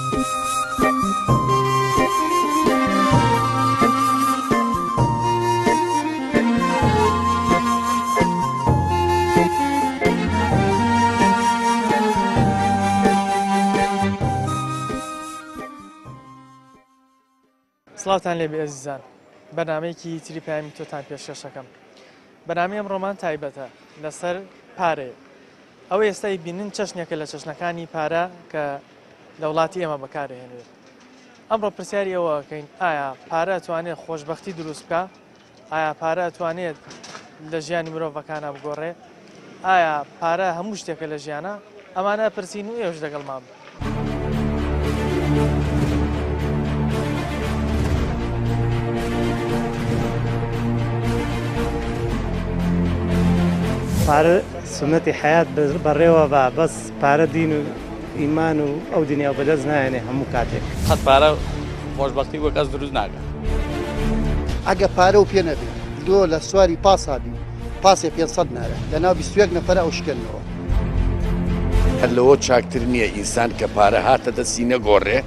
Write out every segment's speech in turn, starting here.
سڵاوتان لێبێ ئەزیزان بەرنامەیەکی تری پەیامی تۆتان پێشکەشەکەم بەنامی ئەم ڕۆمان تایبەتە لەسەر پارەیە ئەوە ئێستای بینن چەشنێکە لە چەشنەکانی پارە کە لە وڵاتی ئێمە بەکارهێنرێت ئەمڕۆ پرسیاری ئەوە ئەکەین ئایا پارە ئەتوانێت خۆشببختی دروست بکە ئایا پارە ئەتوانێت لە ژیانی مرۆڤەکانە بگۆڕێ ئایا پارە هەموو شتێکە لە ژیانە ئەمانە پرسین و ئێوش لەگەڵمان بن. پارە سونەتی حەیات بەڕێوە با بەس پارە دین و ئیمان و ئەو دنیا بەدەست نایەنێ هەموو کاتێک. قەت پارە خۆشبەختی بۆ کەس دروست ناکا. ئەگە پارە و پێ نەبێ لۆ لە سواری پاسا بی پاسێ 500 نارە لە ناو 21 نەفەرە ئەو شکێنەوە. هەر لەوە چاکتر نییە ئینسان کە پارە هاتە دەستی نەگۆڕێ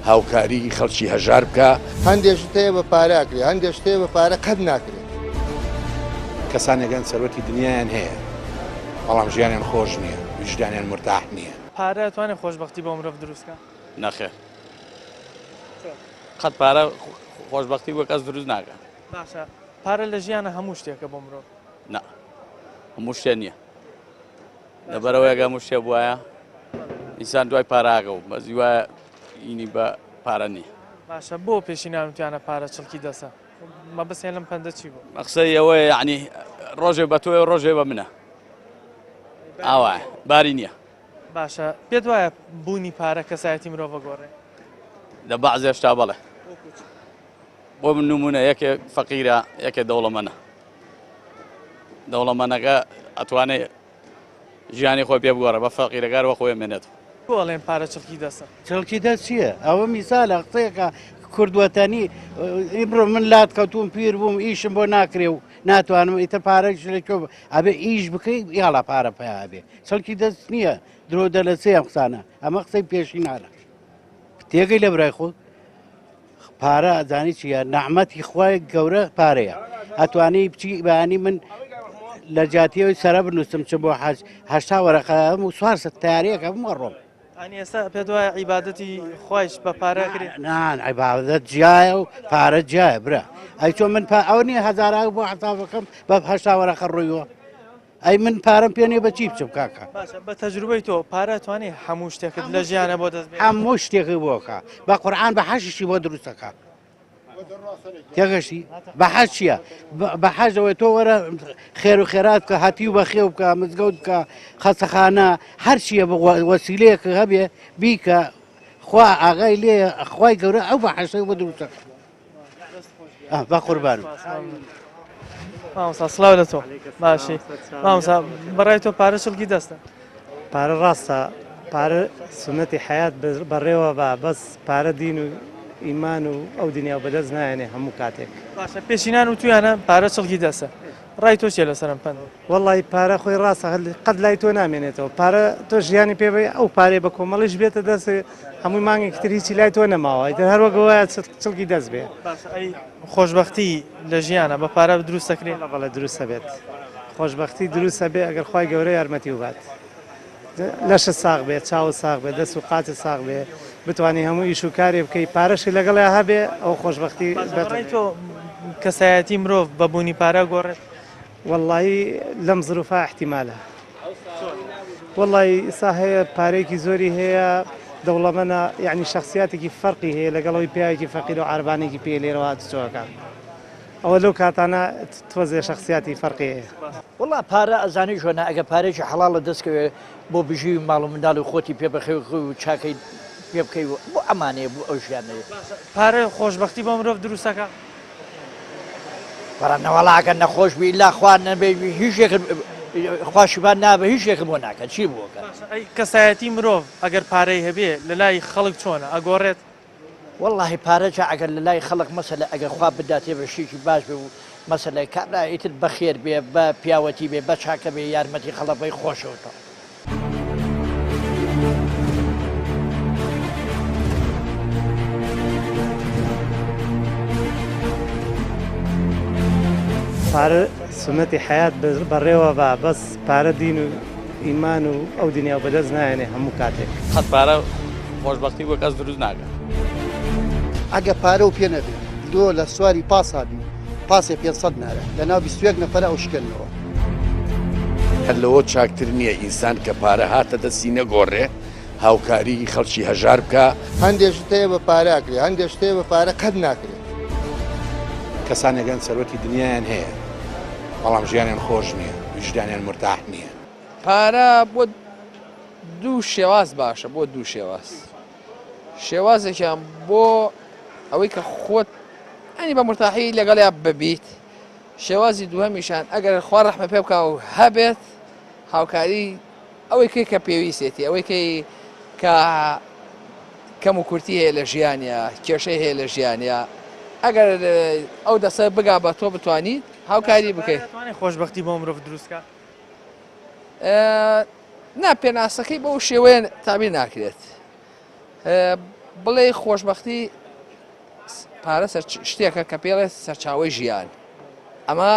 هاوکاری خەڵکی هەژار بکا. هەندێ شت هەیە بە پارە ئەکرێ هەندێ شت هەیە بە پارە قەت ناکرێ. کەسانێک هەن سەروەتی دنیایان هەیە بەڵام ژیانیان خۆش نییە، ویژدانیان مورتاح نییە. پارە ئەتوانێ خۆشبەختی بۆ مرۆڤ دروست کا؟ نەخێر قەت پارە خۆشبەختی بۆ کەس دروست ناکا. باشە پارە لە ژیانە هەموو شتێکە بۆ مرۆڤ؟ نا هەموو شتێ نییە. لەبەرئەوەی ئەگەر هەموو شتێ بوایە ئینسان دوای پارە ئاگەو بەس وایە ئینی بە پارە نییە. باشە بۆ پێشینان وتیانە پارە چڵکی دەسە مەبەستیان لەم پەندە چی بوو؟ مەقسەی ئەوەیە یعنی ڕۆژێ بە تۆیە ڕۆژێ بە منە ئاوا باری نییە. باشە پێت وایە بوونی پارە کەسایەتی مرۆڤ ئەگۆڕێ؟ لە بەعزێ شتا بەڵێ. بۆ من نمونە یەکێ فەقیرە یەکێ دەوڵەمەنە دەوڵەمەنەکە ئەتوانێ ژیانی خۆی پێ بگۆڕە بە فەقیرەکار وە خۆی مێنێت. بۆ ئەڵێن پارە چڵکی دەسە؟ چڵکی دەست چییە؟ ئەوە میسالە قسەیەکە کورد وەتەنی ئیمڕۆ من لات کەوتوم پیر بووم ئیشم بۆ ناکرێ و ناتوانم ئیتر پارەش لە کوێ ئەبێ ئیش بکەی یاڵا پارە پیا بێ چڵکی دەست نییە درۆ دەلەسێ ئەم قسانە ئەمە قسەی پێشینانە تێگەی لە برای خۆ پارە ئەزانی چیە نەعمەتی خوای گەورە پارەیە ئەتوانی بچی بەیانی من لە جاتیەوەی سەرە بنووسم چ بۆ حەج هەشتا وەرەقەم و سوار سەد تارێکە بم ئەڕۆم ئەنی ئێستا پێت وایە عیبادەتی خوایش بە پارە کرێ نان عیبادەت جیایە و پارە جیایە برا ئەی چۆن من پا ئەوە نییە هەزارا بۆ حسابەکەم بە هەشتا وەرەقە ڕۆیوە ئەی من پارەم پێ نیە بە چی بچم کاکە؟ باشە بە تەجروبەی تۆ پارە توانی هەموو شتێکت لە ژیانە بۆ دەست بێنێ؟ هەموو شتێکی بۆکە بە قورعان بە حەشیشی بۆ دروستەکە تێگەشتی بە حەج چییە بە حەج ئەوەی تۆ وەرە خێر و خێرات بکە هەتیو بە خێو بکە مزگەوت بکە خەسەخانە هەر چییە وەسیلەیەک هەبێ بیکە خوا ئاغای لێ خوای گەورە ئەو بە حەشەی بۆ دروستەکە بەقوربان. مامۆستا سڵاو لە تۆ باشی مامۆستا بەڕای تۆ پارە چڵکی دەستە پارە ڕاستە پارە سونەتی حیات بەڕێوە بە بەس پارە دین و ئیمان و ئەو دنیا بەدەست نایەنێ هەموو کاتێک باشە پێشینان و تویانە پارە چڵکی دەستە ڕای تۆ چیە لەسەر ئەم پەندە؟ وەڵی پارە خۆی ڕاستە قەت لای تۆ نامێنێتەوە پارە تۆ ژیانی پێ بەی ئەو پارەی بە کۆمەڵیش بێتە دەست هەمووی مانگێکی تر هیچی لای تۆ نەماوە ئیتر هەر وەک وایە چڵکی دەست بێ. باشە ئەی خۆشبەختی لە ژیانە بە پارە دروست دەکرێ؟ بەڵێ بەڵێ دروست ئەبێت خۆشبەختی دروست ئەبێ ئەگەر خوای گەورە یارمەتی بات لەشت ساغ بێ چاوت ساغ بێ دەست و قاچت ساغ بێ بتوانی هەموو ئیش و کارێ بکەی پارەشی لەگەڵیا هەبێ ئەو خۆشبەختی باشە بەڕای تۆ کەسایەتی مرۆڤ بە بوونی پارە گۆڕێت؟ وەڵایی لەم زروفە ئیحتیمالە وەڵایی ئیسا هەیە پارەیەکی زۆری هەیە دەوڵەمەنە یعنی شخصیاتێکی فەرقی هەیە لەگەڵ ئەوی پیاوێکی فەقیر و عەربانێکی پێ لێرەوە هاتوچۆکە ئەوە لەو کاتانە تۆزێ شخصیاتی فەرقی هەیە. وەڵا پارە ئەزانی چۆنە ئەگەر پارەیەکی حەڵاڵت دەست کەوێ بۆ بژیوی ماڵ و منداڵی خۆتی پێ بەخێو کەی و چاکەی پێ بکەی و بۆ ئەمانەیە بۆ ئەو ژیانەیە. باشە پارە خۆشبەختی بۆ مرۆڤ دروست ئەکا؟ کوڕە نەوەڵا ئەگەر نەخۆش بی ئیلا خوا نەبێ هیچ شتێکت خوا شیفات نابێ هیچ شتێکت بۆ ناکا چی بۆ ئەکا؟ باشە ئەی کەسایەتی مرۆڤ ئەگەر پارەی هەبێ لەلای خەڵک چۆنە ئەگۆڕێت؟ وەڵاهی پارە جا ئەگەر لە لای خەڵک مەسەلە ئەگەر خوا بداتێ بە شتێکی باش بێ و مەسەلە کابرا ئیتر بەخێر بێ بە پیاوەتی بێ بە چاکە بێ یارمەتی خەڵک بەی خۆشەوتە. پارە سوننەتی حەیات بەڕێوە با بەس پارە دین و ئیمان و ئەو دنیا بەدەست نایەنێ هەموو کاتێک. قەت پارە خۆشبەختی بۆ کەس دروست ناکا. ئەگە پارە و پێ نەبێ لۆ لە سواری پاسا بی پاسێ 500 نارە لە ناو 21 نەفەرە ئەو شکێننەوە. هەر لەوە چاکتر نییە ئینسان کە پارە هاتە دەستی نەگۆڕێ هاوکاری خەڵکی هەژار بکا. هەندێ شت هەیە بە پارە ئەکرێ هەندێ شت هەیە بە پارە قەت ناکرێ. کەسانێک هەن سەروەتی دنیایان هەیە بەڵام ژیانیان خۆش نییە، ویژدانیان مورتاح نییە. پارە بۆ دوو شێواز باشە بۆ دوو شێواز شێوازێکیان بۆ ئەوەی کە خۆت ئەنی بە مرتاحی لەگەڵیا ببیت شێوازی دووەمیشان ئەگەر خوا ڕەحمە پێ بکە و هەبێت هاوکاری ئەوەی کەی کە پێویستێتی ئەوەی کەی کە کەم و کورتی هەیە لە ژیانیا کێشەی هەیە لە ژیانیا ئەگەر ئەو دەسە بگا بە تۆ بتوانیت هاوکاری بکەیت خۆشببختی بۆ مرۆڤ دروستکە نا پێناسەکەی بەو شێوەیە تابیر ناکرێت بڵێ خۆشببختی پارە شتێکە کە پێڵێ سەرچاوی ژیان ئەمە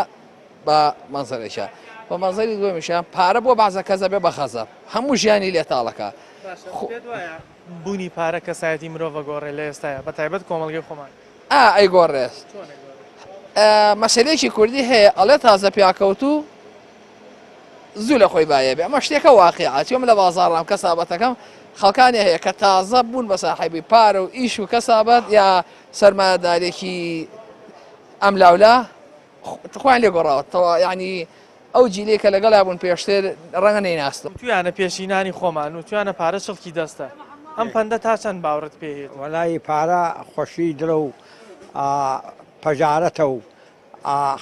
بە مەنزەرێکە بە مەنزەری دووەمیشیان پارە بۆ بەعزە کەس ئەبێ بە خەزەب هەموو ژیانی لێ تاڵەکا. باشە پێت وایە بوونی پارە کەسایەتی مرۆڤ ئەگۆڕێ لە ئێستایا بە تایبەت کۆمەڵگەی خۆمان؟ ئا ئەیگۆڕێت. چۆن ئەیگۆڕێت؟ مەسەلەیەکی کوردی هەیە ئەڵێ تازە پیاکەوتوو زوو لە خۆی بایە بێ ئەمە شتێکە واقیعە چۆن من لە بازاڕام کەسابەتەکەم خەڵکانی هەیە کە تازە بوون بە ساحێبی پارە و ئیش و کەسابەت یا سەرمایەدارێکی ئەملاولا خۆیان لێ گۆڕاوەتەوە یانی ئەو جیلەی کە لەگەڵیا بوون پێشتر ڕەنگە نەیناستن. وتویانە پێشینانی خۆمان وتویانە پارە چڵکی دەستە ئەم پەندە تا چەند باوڕت پێ هێتی؟ وەلایی پارە خۆشی دڵە و پەژارەتە و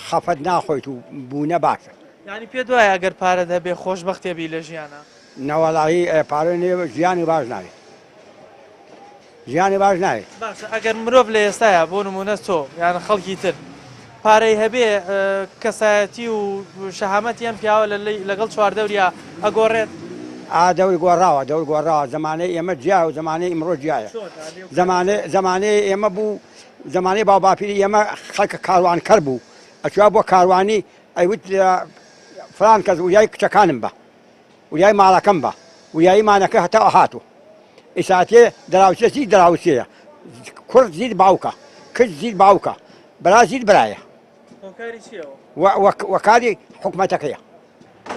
خەفەت ناخۆیت و بوونە باشە. یانی پێت وایە ئەگەر پارەت هەبێ خۆشبەخت ئەبی لە ژیانا؟ نەوەڵایی پارە نەبێ ژیانی باش نابێ. ژیانی باش ناوێت. باشە ئەگەر مرۆڤ لە ئێستایا بۆ نمونە تۆ یان خەڵکی تر پارەی هەبێ کەسایەتی و شەهامەتی ئەم پیاوە لەگەڵ چواردەوریا ئەگۆڕێت؟ ئا دەور گۆڕاوە دەور گۆڕاوە زەمانەی ئێمە جیایە و زەمانەی ئیمڕۆ جیایە زەمانەی زەمانەی ئێمە بوو زەمانەی باو باپیری ئێمە خەڵکە کاروانکەر بوو ئەچوا بۆ کاروانی ئەیوت فلان کەس وریای کچەکانم بە وریای ماڵەکەم بە وریایی مانەکە هەتا هاتوو ئیساتێ دراوسێ زیت دراوسێیە کوڕ زیت باوکە کچ زیت باوکە برا زیت برایە هۆکاری چییە؟ وەکاری حکومەتەکەیە.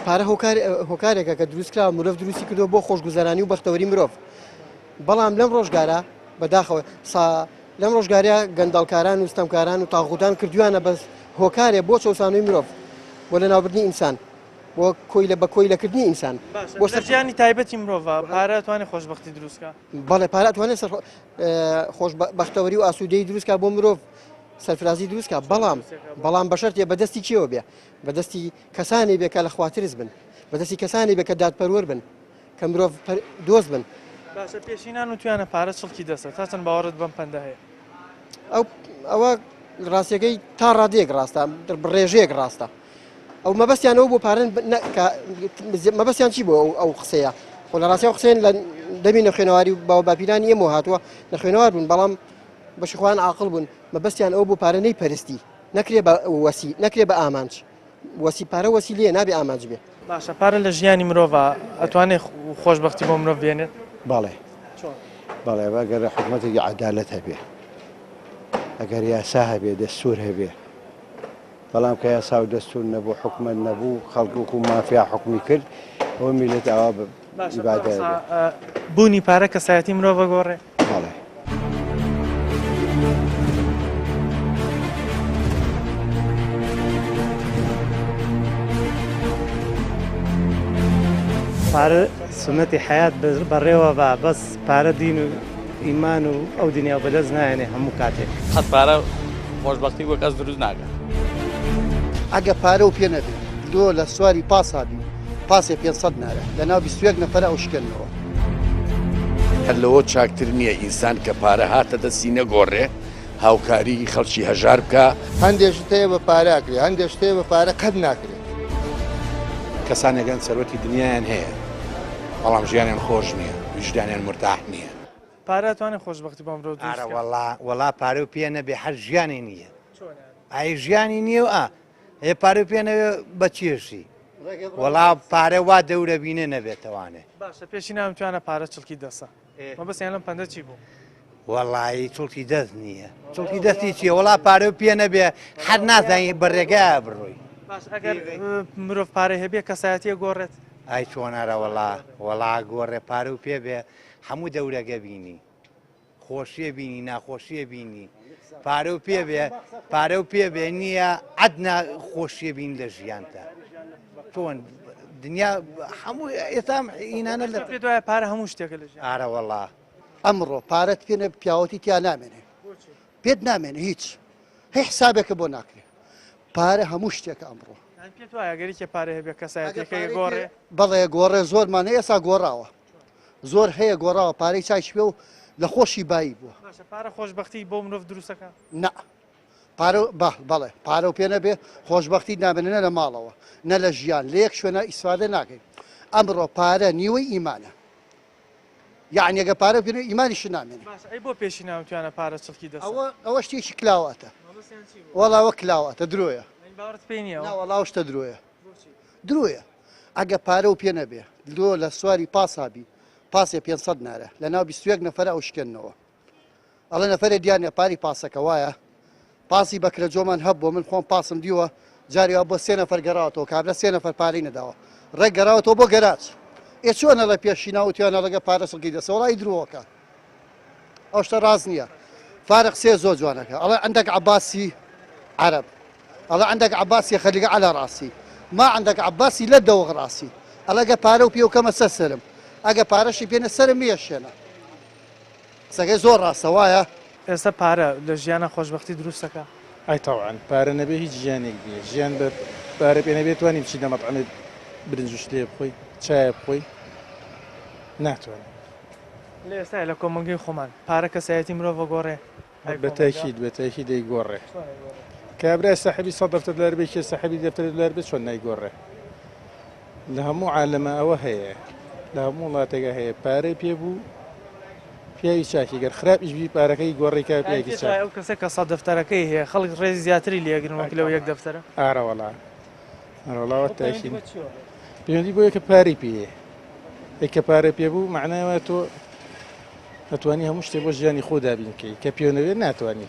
پارە هۆکار هۆکارێکە کە دروست کراوە مرۆڤ دروستی کردووە بۆ خۆشگوزەرانی و بەختەوەری مرۆڤ بەڵام لەم ڕۆژگارە بەداخەوە سا لەم ڕۆژگارە گەندەڵکاران و ستەمکاران و تاغوتان کردویانە بەس هۆکارێ بۆ چەوسانەوەی مرۆڤ بۆ لەناوبردنی ئینسان بۆ کۆیلە بە کۆیلەکردنی ئینسان باشە بۆ لە ژیانی تایبەتی مرۆڤ پارە توانێت خۆشببختی دروستکە بەڵێ پارە توانێت سەر خۆش بەختەوەری و ئاسوودەی دروستکە بۆ مرۆڤ سەرفرازی دروستکە بەڵام بەڵام بەشەرتێ بەدەستی کێوە بێ بەدەستی کەسانی بێ کە لە خواترس بن بەدەستی کەسانی بێ کە دادپەروەر بن کە مرۆڤ دۆست بن. باشە پێشینان وتویانە پارە چڵکی دەستە تا چەند باوەڕت بەم پەندە هەیە؟ ئەو ئەوە ڕاستیەکەی تا ڕادەیەک ڕاستە ڕێژەیەک ڕاستە ئەو مەبەستیان ئەو بۆ پارەن مەبەستیان چی بۆ ئەو قسەیە خۆ لە ڕاستیەوە قسەیان لە دەمی نەخوێنەواری و باو باپیرانی ئێمە هاتووە نەخوێنەوار بوون بەڵام بەشی خۆیان عاقڵ بوون مەبەستیان ئەو بۆ پارە نەیپەرستی نەکرێ بە وەسی نەکرێ بە ئامانج وەسی پارە وەسیلەیە نابێ ئامانج بێ. باشە پارە لە ژیانی مرۆڤا ئەتوانێ خۆشبەختی بۆ مرۆڤ بێنێت؟ بەڵێ چۆن؟ بەڵێ ئەگەر حکومەتێکی عەدالەت هەبێ ئەگەر یاسا هەبێ دەستور هەبێ بەڵام کە یاسا و دەستور نەبوو حکومەت نەبوو خەڵک وەکو مافیا حکومی کرد ئەوە میلەت ئاوا بە باشە ئیبادە مامۆستا ئەبێ. بوونی پارە کەسایەتی مرۆڤ ئەگۆڕێ؟ بەڵێ. پارە سوننەتی حەیات بەڕێوە با بەس پارە دین و ئیمان و ئەو دنیا بەدەست نایەنێ هەموو کاتێک. قەت پارە خۆشبەختی بۆ کەس دروست ناکا. ئەگە پارە و پێ نەبێ لۆ لە سواری پاسا بی پاسێ 500 نارە لە ناو 21 نەفەرە ئەو شکێننەوە. هەر لەوە چاکتر نییە ئینسان کە پارە هاتە دەستی نەگۆڕێ هاوکاری خەڵکی هەژار بکا. هەندێ شت هەیە بە پارە ئەکرێ هەندێ شت هەیە بە پارە قەت ناکرێ. کەسانێک هەن سەروەتی دنیایان هەیە بەڵام ژیانیان خۆش نییە ویژدانیان مورتاح نییە. پارە ئەتوانێ خۆشبەختی بۆ مرۆڤ دروست ئارە کات؟ وەڵا وەڵا پارەو پێ نەبێ هەر ژیانی نییە چۆن یانی؟ ئای ژیانی نییە و ئا. ئێ پارەی پێ نەوێ بە چێژی وەڵا پارە وا دەورە بینێ نەبێتەوانێ. باشە پێشی ناوم توانە پارە چڵکی دەسە مەبەستیان لەم پەندە چی بوو؟ وەڵایی چڵکی دەست نییە چڵکی دەستی چییە وەڵا پارە و پێ نەبێ هەر نازانی بە ڕێگایە بڕۆی. باش ئەگەر مرۆڤ پارەی هەبێ کەسایەتیە گۆڕێت؟ ئای چۆنارە وەڵا وەڵا گۆڕێ پارە و پێ بێ هەموو دەورەگە بینی. خۆشیە بینی ناخۆشیە بینی پارە و پێ بێ پارە و پێ بێ نییە عەدنا خۆشیە بین لە ژیانتا چۆن دنیا هەموو ئێستا ئینانە لە پێ دوایە پارە هەموو شتێکە لە ژیان ئارە وەڵا ئەمڕۆ پارەت پێ نەبێ پیاوەتی تیا نامێنێ پێت نامێنێ هیچ هی حسابێکە بۆ ناکرێ پارە هەموو شتێکە ئەمڕۆ پێت وایە گەر یەکێ پارەی هەبێ کەسایەتیەکەی گۆڕێ؟ بەڵێ گۆڕێ زۆرمان هەیە ئێستا گۆڕاوە زۆر هەیە گۆڕاوە پارەی چاکی پێ و لە خۆشی بایی بووە. باشە پارە خۆشبەختی بۆ مرۆڤ دروستەکا؟ نا پارە بە بەڵێ پارە و پێ نەبێ خۆشبەختی نابێ نە لە ماڵەوە نە لە ژیان لە یەک شوێنە ئیسفادە ناکەین ئەمڕۆ پارە نیوەی ئیمانە یعنی ئەگە پارە پێ نەبێ ئیمانیشت نامێنێ. باشە ئەی بۆ پێشی ناوتویانە پارە چڵکی دەسە؟ ئەوە ئەوە شتێکی کلاواتە وەڵا ئەوە کلاواتە درۆیە. یانی باوەڕت پێی نییە؟ نا وەڵا ئەو شتە درۆیە. درۆیە ئەگە پارە و پێ نەبێ لۆ لە سواری پاسا بی پاسێ 500 نارە لە ناو 21 نەفرە ئەو شکێنەوە ئەڵێ نەفرێ دیانە پاری پاسەکە وایە پاسی بەکرە جۆمان هەبوو من خۆم پاسم دیوە جاری وا بۆ سێ نەفەر گەڕاوەتەوە کابرا سێ نەفەر پارەی نەداوە ڕێک گەڕاوەتەوە بۆ گەراج ئێ چۆن ئەڵێ پێشینا وتیان ئەڵێگە پارە سڵکی دەسە وەڵی درۆکە ئەو شتە ڕاست نییە فارق سێ زۆر جوانەکە ئەڵێ عندك عباسی عرب ئەڵێ عندك عباسی خليك على راسي ما عندك عباسی لە دەوغ ڕاستی ئەڵێگە پارە و پێ و کەمە سەر سەرم ئەگە پارەشی پێنە سەرم میەشێنە قسەکەی زۆر ڕاستە وایە؟ ئێستا پارە لە ژیانا خۆشبەختی دروست دەکا؟ ئای تەوعەن پارە نەبێ هیچ ژیانێک نیە ژیان بە پارە پێ نەبێ توانی بچیتە مەتعەمێ برنج و شلێ بخۆی چایە بخۆی ناتوانانی. لە ئێستایا لە کۆمەڵگەی خۆمان پارە کەسایەتی مرۆڤ ئەگۆڕێ؟ بە تاکید بە تاکید دەیگۆڕێ کابرای ساحبی سە دەفتەر دلار بێ کێ ساحبی دەفتەر دلار بێ چۆن نایگۆڕێ لە هەموو عالەمە ئەوە هەیە لە هەموو وڵاتێکا هەیە پارەی پێ بوو پیاوی چاکی گەر خراپیش بی پارەکەی گۆڕی کە پیاوێکی چاک ئەو کەسە کە سە دەفتەرەکەی هەیە خەڵک ڕێزی زیاتری لێگرن وەک لەو یەک دەفتەرە ئارە وەڵا ئارە وەڵا تاکید پەیوەندی بۆیە کە پارەی پێیە ئەی کە پارە پێ بوو معنای وایە تۆ ئەتوانی هەموو شتێ بۆ ژیانی خۆ دابین کەی کە پێ نەبێت ناتوانی.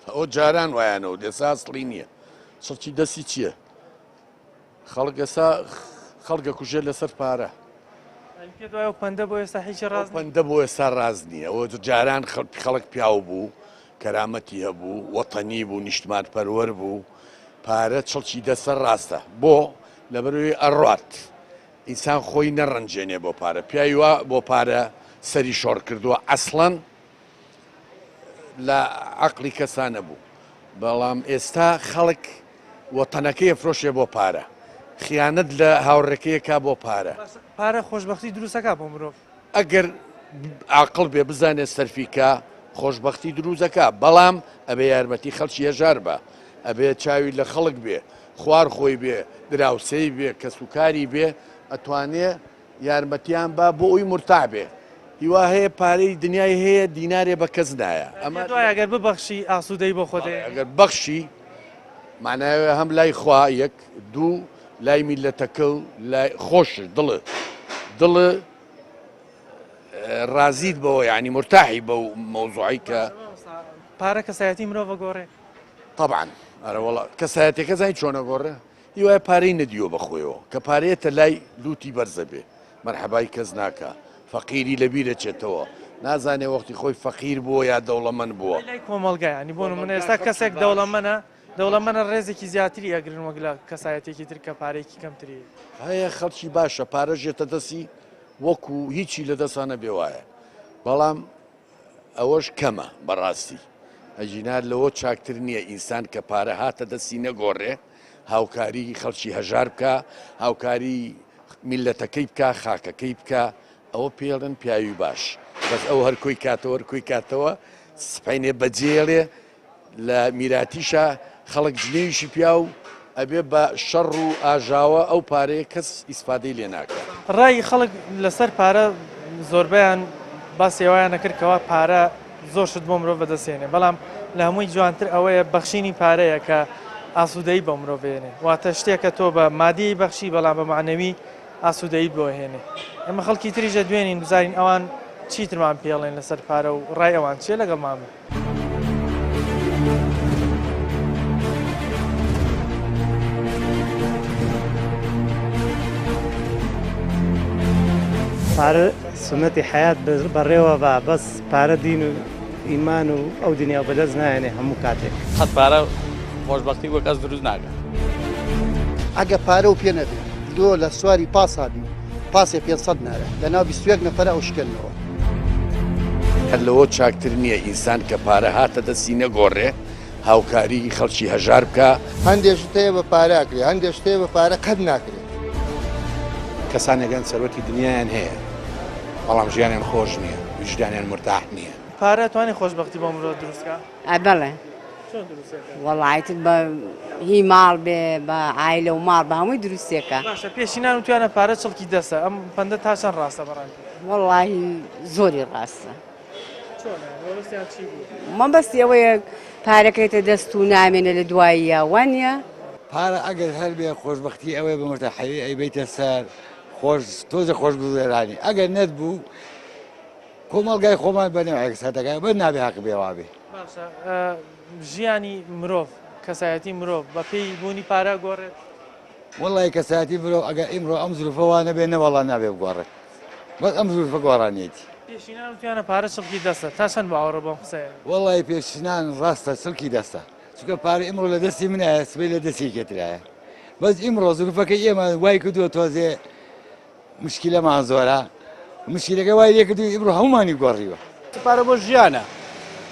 ئەوە جاران وایانەوە ئێستا ئەسڵی نییە چڵکی دەستی چییە خەڵک ئێستا خەڵک ئەکوژێت لەسەر پارە. پێت وایە ئەو پەندە بۆ ئێستا هیچی ڕاست نییە؟ پەندە بۆ ئێستا ڕاست نییە ئەوە جاران خەڵک پیاو بوو کەرامەتی هەبوو وەتەنی بوو نیشتمان پەروەر بوو پارە چڵکی دەسە ڕاستە بۆ لەبەرئەوەی ئەڕوات ئینسان خۆی نەڕەنجێنێ بۆ پارە پیاوی وا بۆ پارە سەری شۆڕ کردووە ئەسڵەن لە عەقڵی کەسا نەبوو بەڵام ئێستا خەڵک وەتەنەکەی ئەفرۆشێ بۆ پارە خیانەت لە هاوڕێکەیەکا بۆ پارە. پارە خۆشبەختی دروستەکا بۆ مرۆڤ؟ ئەگەر عاقڵ بێ بزانێ سەرفی کا خۆشبەختی دروستەکا بەڵام ئەبێ یارمەتی خەڵکی هەژار بە ئەبێ چاوی لە خەڵک بێ خوار خۆی بێ دراوسێی بێ کەسوکاری بێ ئەتوانێ یارمەتیان با بۆ ئەوی مورتاح بێ هیوا هەیە پارەی دنیای هەیە دینارێ بە کەس نایە ئەمە دوای ئەگەر ببەخشی ئاسوودەی بۆ خۆت دەهێنی. ئەگەر بەخشی معنای هەم لای خوا یەک دوو لای میلەتەکە و لای خۆشت دڵت دڵ ڕازیت بەوە یعنی مرتاحی بەو مەوزوعی کە پارە کەسایەتی مرۆڤ گۆڕێ طبعا ئەرە وەڵا کەسایەتەکە زانی چۆنە گۆڕێ هیوایە پارەی نەدیوە بە خۆیەوە کە پارەیەتە لای لوتی بەرزە بێ مەرحەبای کەس ناکا فەقیری لە بیر ئەچێتەوە نازانێ وەختی خۆی فەقیر بووە یا دەوڵەمەند بووە. لای کۆمەڵگا یانی بۆ نمونە ئێستا کەسێک دەوڵەمەنە دەوڵەمەنە ڕێزێکی زیاتری ئەگرن وەک لە کەسایەتێکی تر کە پارەیەکی کەمتری هەیە. خەڵکی باشە پارە ژێتە دەستی وەکو هیچی لە دەسا نەبێ وایە بەڵام ئەوەش کەمە بەڕاستی ئەگینا لەوە چاکتر نییە ئینسان کە پارە هاتە دەستی نەگۆڕێ هاوکاری خەڵکی هەژار بکا هاوکاری میلەتەکەی بکا خاکەکەی بکا ئەوە پێڵن پیاوی باش بەس ئەو هەر کۆی کاتەوە هەر کۆی کاتەوە سپینێ بەجێڵێ لە میراتیشا خەڵک جنێویشی پیا و ئەبێ بە شەڕ و ئاژاوە ئەو پارەیە کەس ئیسفادەی لێ ناکا. ڕای خەڵک لەسەر پارە زۆربەیان باسی ئەوەیان ئەکرد کەوا پارە زۆر شت بۆ مرۆڤ بەدەست هێنێ بەڵام لە هەمووی جوانتر ئەوەیە بەخشینی پارەیە کە ئاسوودەیی بۆ مرۆڤ هێنێ واتە شتێکە تۆ بە مادی بەخشی بەڵام بە معنەوی ئاسوودەیت بۆ هێنێ ئێمە خەڵکی تریش دەدوێنین بزانین ئەوان چیترمان پێڵێن لەسەر پارە و ڕای ئەوان چیە لەگەڵمان بن. پارە سونەتی حەیات بەڕێوە با بەس پارە دین و ئیمان و ئەو دنیا بەدەست نایەنێ هەموو کاتێک. قەت پارە خۆشبەختی بۆ کەس دروست ناکا. ئەگە پارە و پێ نەبێ لۆ لە سواری پاسا بی پاسێ 500 نارە لە ناو 21 نەفەرە ئەو شکێننەوە. هەر لەوە چاکتر نییە ئینسان کە پارە هاتە دەستی نەگۆڕێ هاوکاری خەڵکی هەژار بکا. هەندێ شت هەیە بە پارە ئەکرێ هەندێ شت هەیە بە پارە قەت ناکرێ. کەسانێک هەن سەروەتی دنیایان هەیە بەڵام ژیانیان خۆش نییە ویژدانیان مورتاح نییە. پارە توانی خۆشبەختی بۆ مرۆڤ دروست کا؟ ئە بەڵێ. چۆن دروستێکە؟ وەڵا ئیتر بە هی ماڵ بێ بە عایلە و ماڵ بە هەمووی دروستێکە. باشە پێشینان وتویانە پارە چڵکی دەسە ئەم پەندە تا چەند ڕاستە بەڕای تۆ؟ وەڵاهی زۆری ڕاستە. چۆنە؟ مەبەستیان چی بوو؟ مەبەستی ئەوەیە پارەکەیتە دەست و نامێنێ لە دواییە وانیە؟ پارە ئەگەر هەر بێ خۆشبەختی ئەوەیە بە مورتاحەوی ئەیبەیتە سەر خۆش تۆزێ خۆشگوزەرانی ئەگەر نەتبوو کۆمەڵگای خۆمان بە نەوعێک سەردەکا بەس نابێ هەق بێ وابێ. باشە ژیانی مرۆڤ کەسایەتی مرۆڤ بە پێی بوونی پارە گۆڕێت؟ وەڵی کەسایەتی مرۆڤ ئەگەر ئیمڕۆ ئەم زروفە وا نەبێ نەوەڵا نابێ بگۆڕێت بەس ئەم زروفە گۆڕانیەتی. پێشینان وتویانە پارە چڵکی دەستە تا چەند باوەڕە بەم قسەیە؟ وەڵی پێشینان ڕاستە چڵکی دەستە چونکە پارە ئیمڕۆ لە دەستی منایە سبەی لە دەستی یەکێ ترایە بەس ئیمڕۆ زروفەکەی ئێمە وای کردووە تۆزێ مشکیلەمان زۆرە مشکیلەکە وای لێکردووین ئیمڕۆ هەموومانی گۆڕیوە. پارە بۆ ژیانە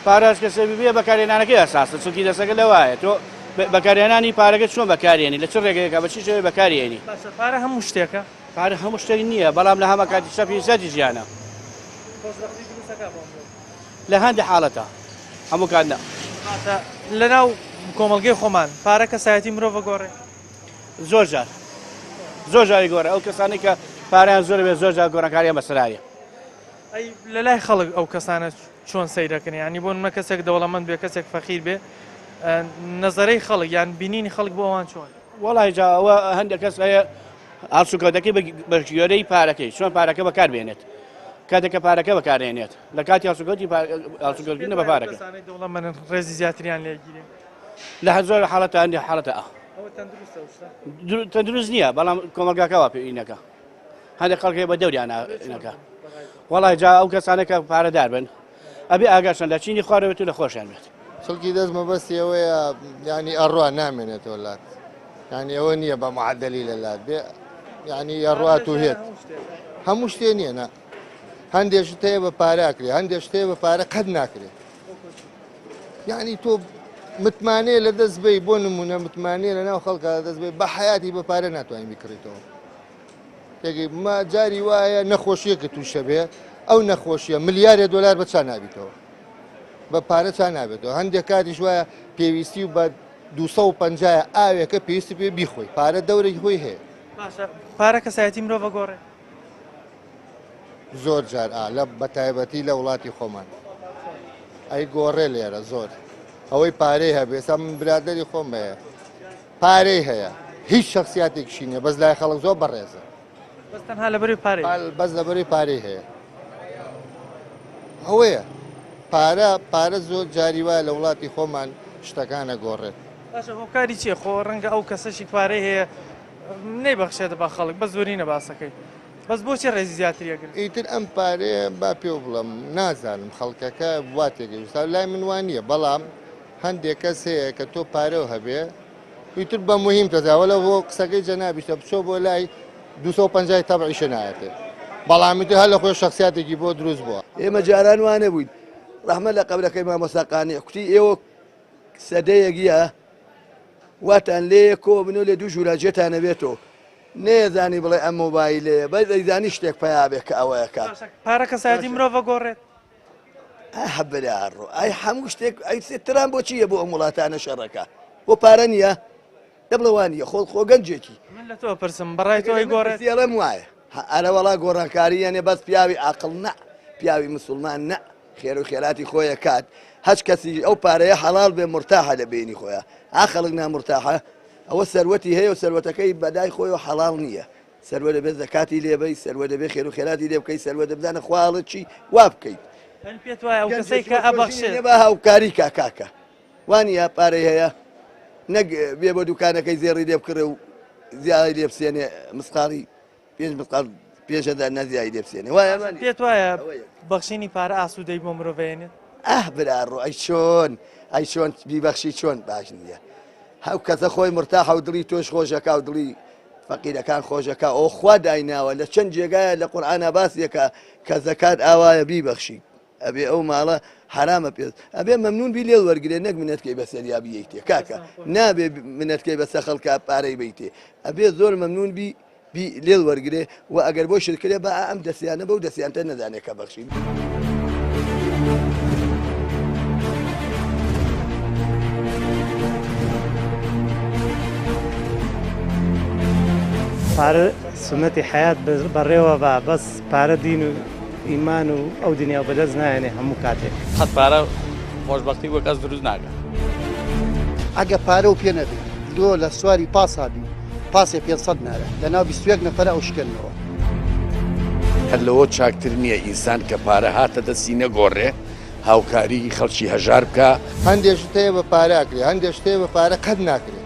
پارەش کەسێ ببێ بەکارهێنانەکەی ئەساسە چونکی دەسەکە لەوایە تۆ بەکارهێنانی پارەکە چۆن بەکارێنی لە چ ڕێگەیەکە بە چی شێوەیە بەکارێنی. باشە پارە هەموو شتێکە؟ پارە هەموو شتێک نییە بەڵام لە هەمە کاتی چەپی زەردی ژیانە. خۆشبەختی دروستەکا بۆ مرۆڤ؟ لە هەندێ حاڵەتە هەموو کات نا. باشە لەناو کۆمەڵگەی خۆمان پارە کەسایەتی مرۆڤ ئەگۆڕێ؟ زۆر جار زۆر جاری گۆڕێ ئەو کەسانەی کە پارەیان زۆر بێت زۆر جار گۆڕانکاریان بەسەرایە. ئەی لە لای خەڵک ئەو کەسانە چۆن سەیرەکەن یانی بۆ نمونە کەسێک دەوڵەمەند بێ کەسێک فەقیر بێ نەزەرەی خەڵک یان بینینی خەڵک بۆ ئەوان چۆن؟ وەڵی جا ئەوە هەندێک کەس هەیە هەڵسوکەوتەکەی بە گوێرەی پارەکەی چۆن پارەکە بەکار بێنێت کاتێک کە پارەکە بەکارێنێت لە کاتی هەڵسوکەوتی هەڵسوکەوتکردنە بە پارەکە کەسانەی دەوڵەمەندن ڕێزی زیاتریان لێگیرێ لە هەر زۆر حاڵەتە هەندێک حاڵەتە ئا ئەوە تەندروستە ئەو شتە؟ تەندروست نییە بەڵام کۆمەڵگاکە وا پێ ئینەکە هەندێک خەڵک هەیە بە دەوریان ئینەکە وەڵای جا ئەو کەسانە کە پارەدار بن ئەبێ ئاگاشان لە چینی خوارەوە بێت و لە خۆشیان بێت. چڵکی دەست مەبەستی ئەوەیە یانی ئەڕوا نامێنێتەوە لات یانی ئەوە نییە بە معدەلی لە لات بێ یانی ئەڕوات و هێت هەموو شتێ نییە نا هەندێک شت هەیە بە پارە ئەکرێ هەندێک شت هەیە بە پارە قەت ناکرێ یعنی تۆ متمانەیە لە دەست بی بۆ نمونە متمانەیە لە ناو خەڵکە لە دەست بی بە حیاتی بە پارە ناتوانین بیکڕیتەوە تێگەی ما جاری وایە نەخۆشیەکە تووشە بێ ئەو نەخۆشیە ملیارێ دۆلار بە چا نابیتەوە بە پارە چا نابێتەوە هەندێک کاتیش وایە پێویستی و بە 250 ئاوێکە پێویستی پێ بیخۆی پارە دەورێکی خۆی هەیە باشە پارە کەسایەتی مرۆڤ گۆڕێ زۆر جار ئا لە بەتایبەتی لە وڵاتی خۆمان ئەی گۆڕێ لێرە زۆر ئەوەی پارەی هەبێ ئێستا من برادری خۆم هەیە پارەی هەیە هیچ شخصیاتێکشی نییە بەس لای خەڵک زۆر بەڕێزە بەس تەنها لەبەری پارەی بەس لەبەری پارەی هەیە ئەوەیە پارە پارە زۆر جاری وایە لە وڵاتی خۆمان شتەکانە گۆڕێت باشە هۆکاری چییە خۆ ڕەنگە ئەو کەسەشی پارەی هەیە نەیبەخشێتە بە خەڵک بەس زۆرینە باسەکەی بەس بۆچی ڕێزی زیاتری ئەگرن؟ ئیتر ئەم پارەیە با پێو بڵێم نازانم خەڵکەکە وا تێگەیشتوە لای من وا نییە بەڵام هەندێک کەس هەیە کە تۆ پارەو هەبێ ئیتر بە مهم تەزا وەلە بۆ قسەکەی جەنابیشتە بچۆ بۆ لای 250 تەبعیشە نایەتێ بەڵام ئیتر هەر لە خۆی شخصیاتێکی بۆ دروست بووە. ئێمە جاران وا نەبووین ڕەحمەت لە قەبرەکەی مامۆستا قانع کوتی ئێوە سەدەیەک یە واتان لێیە کۆ بن و لە دوو ژوورا جێتان ئەبێتەوە نەیەزانی بڵێ ئەم مۆبایلەیە بەس ئەیزانی شتێک پەیا بێ کە ئەوەیە کە باشە پارە کەسایەتی مرۆڤ ئەگۆڕێت؟ ئەه براڕۆ ئەی هەموو شتێک ئەی تران بۆ چییە بۆ ئەم وڵاتانە شەڕەکە بۆ پارە نییە دە بڵێ وا نییە خۆ خۆ گەنجێکی من لە تۆ ئەپرسم بەڕای تۆ ئەیگۆڕێت؟ ئەڵێم وایە ئەرە وەڵا گۆڕانکاری یانێ بەس پیاوی ئاقڵ نا پیاوی مسوڵمان نا. خێر و خێراتی خۆی ئەکات هەچ کەسی ئەو پارەیە حەڵاڵ بێ مورتاحە لە بینی خۆیا ئا خەڵک نامورتاحە ئەوە سەروەتی هەیە و سەروەتەکەی بەدای خۆی و حەڵاڵ نییە سەروە دەبێت زەکاتی لێبەی سەروە دەبێت خێر و خێراتی لێ بکەی سەروە دەبزانە خواڵت چی وا بکەیت من پێت وایە ئەو کەسەی کە ئەبەخشێت با هاوکاری کا کاکە وانە پارەی هەیە نەک بێ بۆ دوکانەکەی زێڕی لێ بکڕێ و زیای لێ بسێنێ مسقاڵی پێنج مسقاڵ 5000 نازیای لێ بسێنێ وایە پێت وایە بەخشینی پارە ئاسوودەی بۆ مرۆڤ هێنێت ئاه برا ڕۆ ئەی چۆن ئەی چۆن بیبەخشی چۆن باش نییە هەو کەسە خۆی مرتاحە و دڵی تۆش خۆشەکە و دڵی فەقیرەکان خۆشەکە ئەو خوا دایناوە لە چەند جێگایە لە قورئانا باسیەکە کە زەکات ئاوایە بیبەخشی ئەبێ ئەو ماڵە حرامە پێ ئەبێ مەمنون بی لێ وەرگێ نەک منەتکەی بەسەریا بیتێ کاکە نابێ منەتکەی بەسە خەڵکە پارەی بیتێ ئەبێ زۆر مەمنون بی بی لێل وەرگرێ و ئەگەر بۆ شرکرێ با ئەم دەستیانە بەو دەستیانتە نەزانێ کە بەخشین. پارە سونەتی حەیات بەڕێوە با بەس پارە دین و ئیمان و ئەو دنیا بەدەست نایەنێ هەموو کاتێک. قەت پارە خۆشبەختی بۆ کەس دروست ناکا. ئەگە پارە و پێ نەبێ لۆ لە سواری پاسا بی پاسێ 500 نارە لە ناو 21 نەفەرە ئەو شکێننەوە. هەر لەوە چاکتر نییە ئینسان کە پارە هاتە دەستی نەگۆڕێ هاوکاری خەڵکی هەژار بکا. هەندێ شت هەیە بە پارە ئەکرێ هەندێ شت هەیە بە پارە قەت ناکرێ.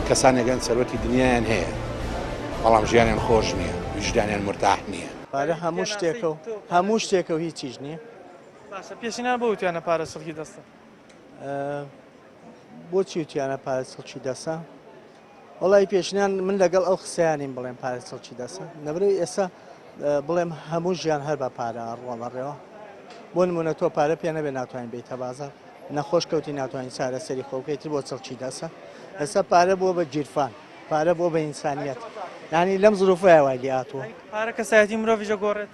کەسانێک هەن سەروەتی دنیایان هەیە بەڵام ژیانیان خۆش نییە ویژدانیان مورتاح نییە. پارە هەموو شتێکە و هەموو شتێکە و هیچیش نییە. باشە پێشینان بۆ وتیانە پارە چڵکی دەستە؟ بۆچی وتیانە پارە چڵکی دەستە؟ وەڵی پێشینان من لەگەڵ ئەو قسەیانیم بڵێم پارە چڵکی دەستە نەبرەوەی ئێستا بڵێم هەموو ژیان هەر بە پارە ڕوە بەڕێوە بۆ نمونە تۆ پارە پێ نەبێ ناتوانین بیتە بازار نەخۆش کەوتی ناتوانین چارەسەری خۆ بکەیت بۆ چڵکی دەسە ئێستا پارە بووە بە گیرفان پارە بۆ بە ئینسانیەت ینی لەم زروفەیە وای لێ هاتووە پارە کەسایەتی مرۆڤیش دەگۆڕێت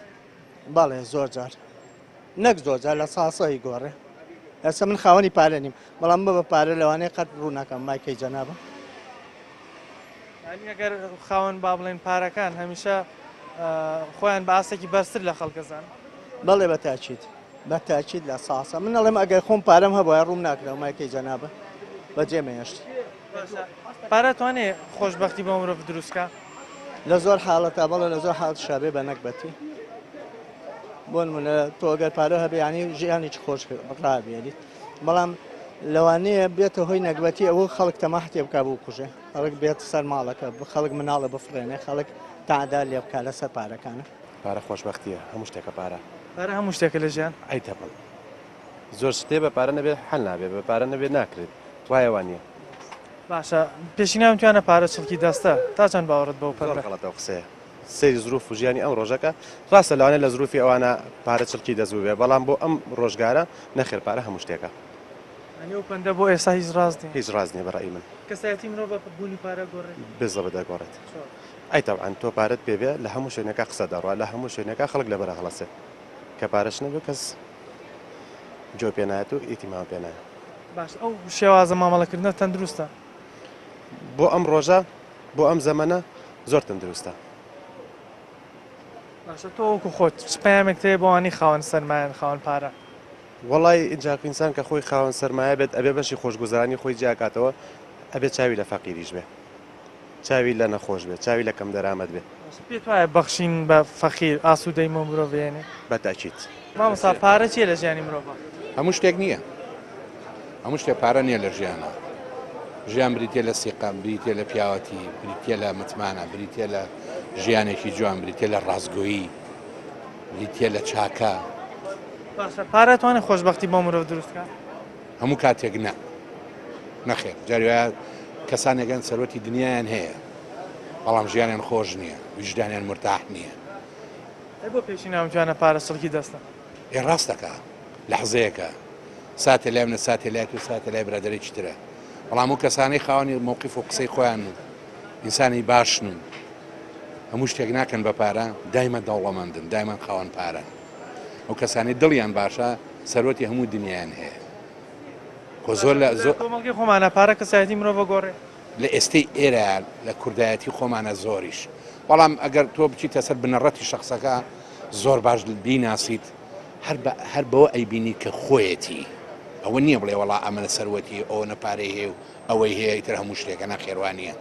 بەڵێ زۆر جار نەک زۆر جار لە ساسەی گۆڕێ ئێستا من خاوەنی پارە نیم بەڵام بە بە پارە لەوانەیە قەت ڕوو ناکەم مایکەی جەنابم یعنی ئەگەر خاوەن با بڵێن پارەکان هەمیشە خۆیان بە ئاستێکی بەرزتر لە خەڵکەزان بەڵێ بە تاکید بە تاکید لە ساسە من ئەڵێم ئەگەر خۆم پارەم هەبووە ڕووم ناکرا مایکەی جەنابە بەجێ مێشت پارە توانێ خۆشببختی بۆ مرۆڤ دروستکە لە زۆر حاڵەتا بەڵێ لە زۆر حاڵ شابێ بە نەگبەتی بۆ نمونە تۆ گەر پارە هەبێ ینی ژیانێکی خۆش ڕابێنیت بەڵام لەوانەیە بێتە هۆی نەگبەتی ئەوە خەڵک تەماح تێ بک بۆ کوژێ خەڵک بێت سەر ماڵەکە خەڵک مناڵە بفرێنێ خەڵک تادا لێ بکە لەسەر پارەکانە پارە خۆشببختیە هەموو شتێکە پارە پارە هەموو شتێکە لە ژیان ئەی تەبڵ زۆر شتێ بە پارە نەبێت حل نابێ بە پارە نەبێت ناکرێت وایە وانە باشە پێشینان توانە پارە چڵکی دەستە تا چەند باوەڕت بەو پەندە؟ زۆر غەڵەتە ئەو قسەیە سەیری زروف و ژیانی ئەم ڕۆژەکە ڕاستە لەوانەیە لە زروفی ئەوانە پارە چڵکی دەست بووبێ بەڵام بۆ ئەم ڕۆژگارە نەخێر پارە هەموو شتێکە. یانی ئەو پەندە بۆ ئێستا هیچ ڕاست نییە؟ هیچ ڕاست نییە بە ڕەئی من. کەسایەتی مرۆڤ بە بوونی پارە گۆڕێت؟ بزەبت دەگۆڕێت. چۆن؟ ئەی تەبعەن تۆ پارەت پێ بێ لە هەموو شوێنێکا قسە دەڕوا لە هەموو شوێنێکا خەڵک لەبەرە هەڵەسێ کە پارەش نەبێ کەس گوێ پێ نایەت و ئیتیمام پێ نایە. باش ئەو شێوازە مامەڵەکردنە تەندروستە؟ بۆ ئەم ڕۆژە بۆ ئەم زەمەنە زۆر تەندروستە. باشە تۆ وەکو خۆت چ پەیامێکت هەیە بۆ ئەوانەی خاوەن سەرمایەن خاوەن پارەن؟ وەڵای ئینجا ئینسان کە خۆی خاوەن سەرمایە بێت ئەبێ بەشی خۆشگوزەرانی خۆی جیاکاتەوە ئەبێ چاوی لە فەقیریش بێ چاوی لە نەخۆش بێ چاوی لە کەمدەرامەت بێ. پێت وایە بەخشین بە فەقیر ئاسوودەی بۆ مرۆڤ هێنێ؟ بە تاکید. مامۆستا پارە چیە لە ژیانی مرۆڤا؟ هەموو شتێک نییە هەموو شتێک پارە نییە لە ژیانە ژیان بریتە لە سیقە بریتە لە پیاوەتی بریتە لە متمانە بریتە لە ژیانێکی جوان بریتە لە ڕاستگۆیی بریتە لە چاکە باشە پارە توانێت خۆشببختی بۆ مرۆڤ دروستکە هەموو کاتێک نا نەخێر جاری وایە کەسانێک هەن سەروەتی دنیایان هەیە بەڵام ژیانیان خۆش نییە ویژدانیان مورتاح نییە. ئەی بۆ پێشینان وتویانە پارە چڵکی دەستە؟ ئێ ڕاست دەکا لەحزەیەکە ساتێ لای منە ساتێ لای تۆ ساتێ لای برادەرێکی ترە بەڵام ئەو کەسانەی خاوەنی مەوقیف و قسەی خۆیان و ئینسانی باشن و هەموو شتێک ناکەن بە پارە دایمە دەوڵەمەندن دایمەن خاوەن پارەن ئەو کەسانەی دڵیان باشە سەروەتی هەموو دنیایان هەیە خۆ زۆر لە زۆر کۆمەڵگەی خۆمانە پارە کەسایەتی مرۆڤ گۆڕێ. لە ئێستەی ئێرە لە کوردایەتی خۆمانە زۆریش بەڵام ئەگەر تۆ بچیتە سەر بنەڕەتی شەخسەکە زۆر باش بیناسیت. هەر بە هەر بەوە ئەیبینی کە خۆیەتی ئەوە نییە بڵێ وەڵا ئەمە سەروەتی ئەوەنە پارەی هەیە و ئەوەی هەیە ئیتر هەموو شتێکە نەخێر وا نییە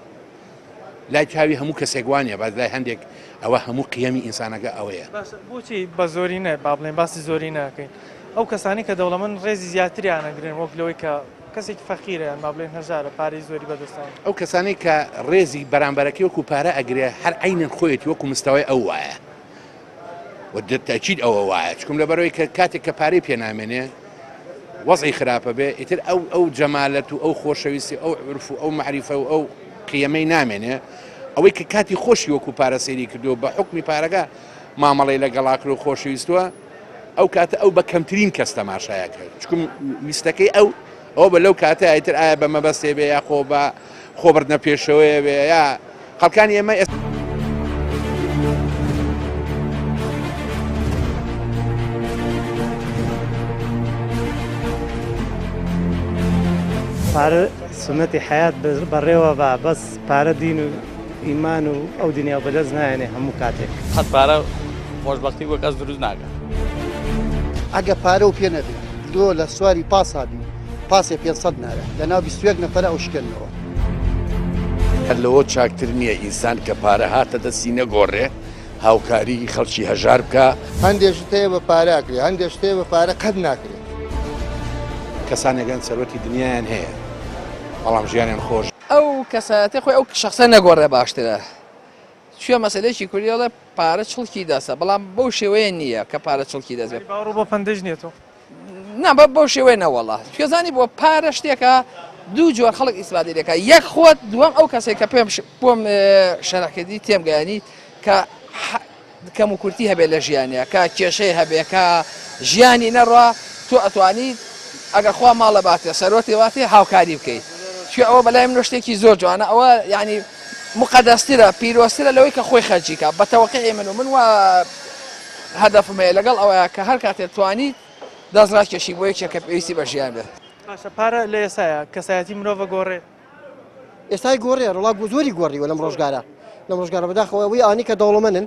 لای چاوی هەموو کەسێک وا نییە بەس لای هەندێک ئەوە هەموو قیەمی ئینسانەکە ئەوەیە. باشە بۆچی بە زۆرینە با بڵێین باسی زۆرینە ئەکەین ئەو کەسانەی کە دەوڵەمەند ڕێزی زیاتریان ئەگرن وەک لەوەی کە کەسێکی فەقیرە یان با بڵێین هەژارە پارەی زۆری بەدەستەوە. ئەو کەسانەی کە ڕێزی بەرامبەرەکەی وەکو پارە ئەگرێ هەر عەینەن خۆیەتی وەکو مستەوای ئەو وایە و تەئکید ئەوە وایە چکم لەبەرەوەی کە کاتێک کە پارەی پێ نامێنێ وەزعی خراپە بێ ئیتر ئەو ئەو جەمالەت و ئەو خۆشەویستی ئەو عرف و ئەو مەعریفە و ئەو قیەمەی نامێنێ ئەوەی کە کاتی خۆشی وەکو پارە سەیری کردووە بە حوکمی پارەکە مامەڵەی لەگەڵا کرد و خۆشەویستووە ئەو کاتە ئەو بە کەمترین کەس تەماشایە کرد چکم ویستەکەی ئەو ئەو بە لەو کاتە ئیتر ئایا بە مەبەستێ بێ یا خۆ بە خۆبردنە پێشەوەیە بێ یا خەڵکانی ئێمە ئێستا پارە سونەتی حەیات بەڕێوە با بەس پارە دین و ئیمان و ئەو دنیا بەدەست نایەنێ هەموو کاتێک. قەت پارە خۆشبەختی بۆ کەس دروست ناکا. ئەگە پارە و پێ نەبێ لۆ لە سواری پاسا بی پاسێ 500 نارە لە ناو 21 نەفەرە ئەو شکێننەوە. هەر لەوە چاکتر نییە ئینسان کە پارە هاتە دەستی نەگۆڕێ هاوکاری خەڵکی هەژار بکا. هەندێ شت هەیە بە پارە ئەکرێ هەندێ شت هەیە بە پارە قەت ناکرێ. کەسانێک هەن سەروەتی دنیایان هەیە بەڵام ژیانیان خۆش. ئەو کەسایەتیە خۆی ئەو شەخسە نەگۆڕێ باشترە چویە مەسەلەیەکی کوردی ئەڵێ پارە چڵکی دەستە بەڵام بەو شێوەیە نییە کە پارە چڵکی دەست بێ. باوەڕ بۆ پەندەش نییە تۆ؟ نا بە بەو شێوەیە نەوەڵا چوێزانی بۆ پارە شتێکە دوو جۆر خەڵک ئیسفادەی دەکات یەک خۆت دووەم ئەو کەسێک کە پێم بۆم شەرحکردی تێم گەیانی کە کەم و کورتی هەبێت لە ژیانیا کە کێشەی هەبێ کە ژیانی نەڕوا تۆ ئەتوانی ئەگەر خوا ماڵە باتێ سەرۆتی واتێ هاوکاری بکەیت چی ئەوە بەلای من شتێکی زۆر جوانە ئەوە یعنی مقدەسترە پیرۆسترە لەوەی کە خۆی خەرجیکە بە تەوەقعی من و من وا هەدەفم هەیە لەگەڵ ئەوەیە کە هەر کاتێ توانیت دەست ڕاکێشی بۆ یەکێک کە پێویستی بە ژیان بێت. باشە پارە لە ئێستایا کەسایەتی مرۆڤ ئەگۆڕێ؟ ئێستای گۆڕێ ڕڵا زۆری گۆڕیوە لەم ڕۆژگارە لەم ڕۆژگارە بەداخەوە ئەوەی ئانی کە دەوڵەمەنن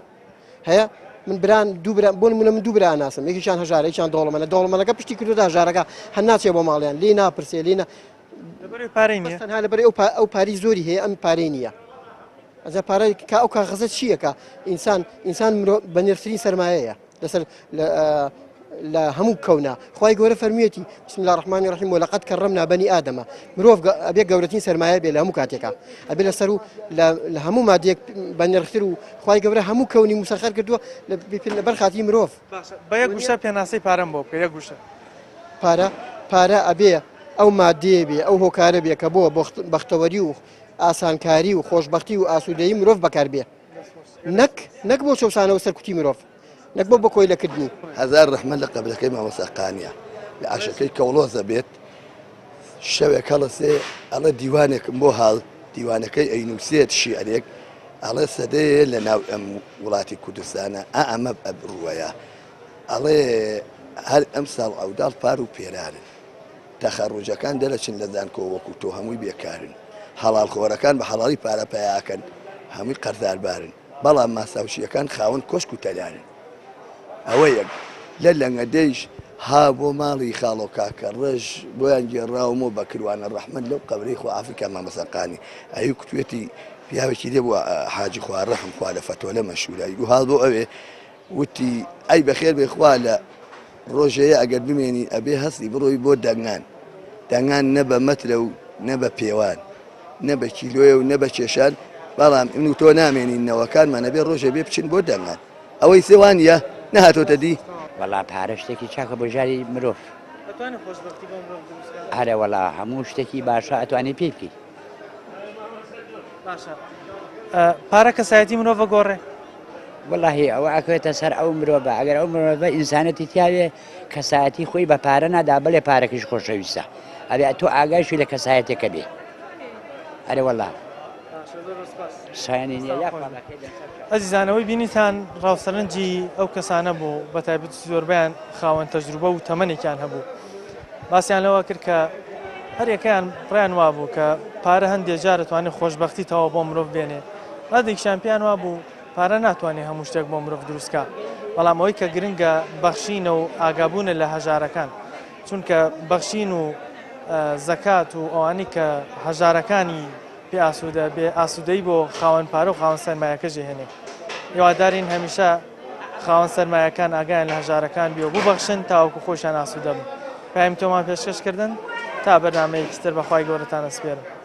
هەیە من بران دوو برا بۆ نمونە من دوو برا ناسم یەکیان هەژارە یەکیان دەوڵەمەنە دەوڵەمەنەکە پشتی کردووە هەژارەکە هەر ناچێ بۆ ماڵیان لێی ناپرسێ لێی نا لەبەرئەوەی پارەی نییە تەنها لەبەر ئەو پارەی زۆری هەیە ئەم پارەی نییە ئەجا پارە کە ئەو کاغەزە چییە کە ئینسان ئینسان مرۆ بەنرخترین سەرمایەیە لەسەر لە هەموو کەونا خوای گەورە فەرموویەتی بسم الله الرحمن الرحیم ولقد كرمنا بني آدم مرۆڤ ئەبێ گەورەترین سەرمایە بێ لە هەموو کاتێکا ئەبێ لەسەر و لە هەموو مادەیەک بەنرختر و خوای گەورە هەموو کەونی مسەخەر کردووە لەبەر خاتری مرۆڤ بە یەک وشە پێناسەی پارەم بۆ بکە یەک وشە پارە پارە ئەبێ ئەو مادەیە بێ ئەو هۆکارە بێ کە بۆ بەختەوەری و ئاسانکاری و خۆشببختی و ئاسوودەیی مرۆڤ بەکاربێ نەک نەک بۆ چەوسانەوە سەرکوتی مرۆڤ نەک بۆ بەکۆیلەکردنی. هەزار ڕەحمەت لە قەبرەکەی مامۆستا قانیە لە ئاشەکەی کەوڵۆزە بێت شەوێک هەڵەسێ ئەڵێ دیوانێکم بۆ هاڵ دیوانەکەی ئەینووسێت شیعرێک ئەڵێ سەدەیە لە ناو ئەم وڵاتی کوردستانە ئا ئەمە ئەبروەیە ئەڵێ هەر ئەم ساڵ عەوداڵ پار و پێرارن تەخەڕوجەکان دەرەچن لە زانکۆ وەکو تۆ هەمووی بێکارن حەڵاڵخۆرەکان بە حەڵاڵی پارە پەیاکەن هەمووی قەرزاربارن بەڵام ماساوچییەکان خاوەن کۆشک و تەلارن. ئەوە یەک. لە لەنگەدێیش ها بۆ ماڵی خاڵۆ کاکە ڕەش بۆیان گێڕاومەوە بە کروانە ڕەحمەت لەو قەبرەی خوا عافی کا مامۆستا قانی ئەوی کوتوێتی پیاوێکی لێ بووە حاجی خوا ڕەحم خوا لە فەتۆلە مەشهورە ئەیگو هاڵ بۆ ئەوێ وتی ئەی بەخێر بێ خوا لە ڕۆژەیە ئەگەر بمێنی ئەبێ هەستی بڕۆی بۆ دەنگان دەنگان نە بە مەترە و نە بە پێوان نە بە کیلۆیە و نە بە کێشان بەڵام من و تۆ نامێنین نەوەکانمان ئەبێ ڕۆژێ بێ بچن بۆ دەنگان ئەوەی سێ وانە نەهاتۆتە دی. وەڵا پارە شتێکی چاکە بۆ ژاری مرۆڤ. ئەتوانێ خۆشبەختی بۆ مرۆڤ دروست کات؟ ئەرێ وەڵا هەموو شتێکی باشە ئەتوانی پێی بکەی. باشە پارە کەسایەتی مرۆڤ ئەگۆڕێ؟ وەڵاهی ئەوە ئەکەوێتە سەر ئەو مرۆڤە ئەگەر ئەو مرۆڤە ئینسانەتی تیاوێ کەسایەتی خۆی بە پارە نادا بڵێ پارەکەش خۆشەویستە ئەبێ تۆ ئاگایشی لە کەسایەتێکە بێ ئەرێ وەڵا شایانی نییە یاخوا ئەزیزانەوەی بینیتان ڕاوسەرنجی ئەو کەسانە بوو بە تایبەت زۆربیان خاوەن تەجروبە و تەمەنێکیان هەبوو باسیان لەوە کرد کە هەریەکەیان ڕیان وابوو کە پارە هەندێک جار دەتوانێت خۆشببختی تەواو بۆ مرۆڤ بێنێ هەندێکیان پێیان وابوو پارە ناتوانێت هەموو شتێک بۆ مرۆڤ دروستکە. بەڵام ئەوەی کە گرنگە بەخشینە و ئاگابوونە لە هەژارەکان چونکە بەخشین و زەکات و ئەوانەی کە هەژارەکانی پێ ئاسوودە بێ ئاسوودەی بۆ خاوەن پارە و خاوەن سەرمایەکە ژێهێنێ. هیوادارین هەمیشە خاوەن سەرمایەکان ئاگایان لە هەژارەکان بێ و ببەخشن تاوەکو خۆشیان ئاسوودە بن. پەیامی تۆمان پێشکەش کردن تا بەرنامەیەکی تر بەخوای گەورەتان ئەسپێرم.